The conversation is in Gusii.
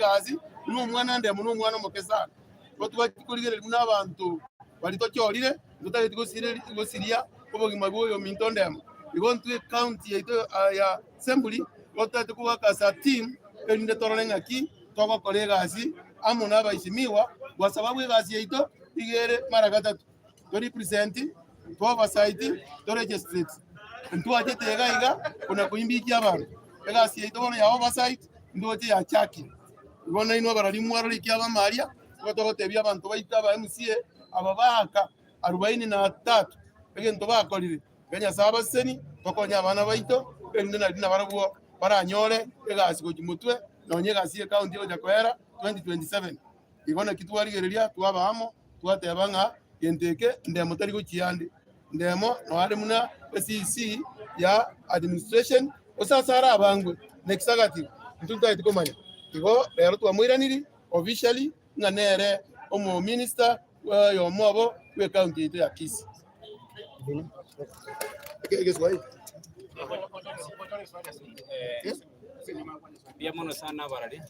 egasi buna omwana ndemo na omwana omoke sana. Igo twachia korigereria buna abanto baria tochorire, ntotageti gosireri gosiria obogima bwa oyominto ndemo. Igo intwe ecounty yaito ya assembly, igo totagete kobaka as a team erinde torore ng'aki togokora egasi amo na abaishimiwa kwa sababu egasi yaito iga ere mara gatato, to represent, to oversight, to legislate. Ntwachete iga iga kona koimbikia abanto, egasi yaito bono ya oversight ndoche yachakire. Igo nainwe abarori mwarore ekiabama aria, nigo togotebia abanto baito aba MCA aba baaka arubaini na tatu egento bakorire, iga Nyasae abaseseni, tokonye abana baito, erinde nari nabarabwo baranyore egasi gochia motwe, nonye egasi ye county egocha koera 2027. Igo naki twarigereria twaba amo, twateba ng'a gento eke ndemo tari gochia ande, ndemo noo are buna eCEC ya administration, gose ase arabangwe na executive, intwe ntotagete komanya. Igo rero twamoiraniri officially ng'a nere omominister oyomo obo bwe county yaito ya Kisii. Egeswahili. Mbuya mono sana abarari.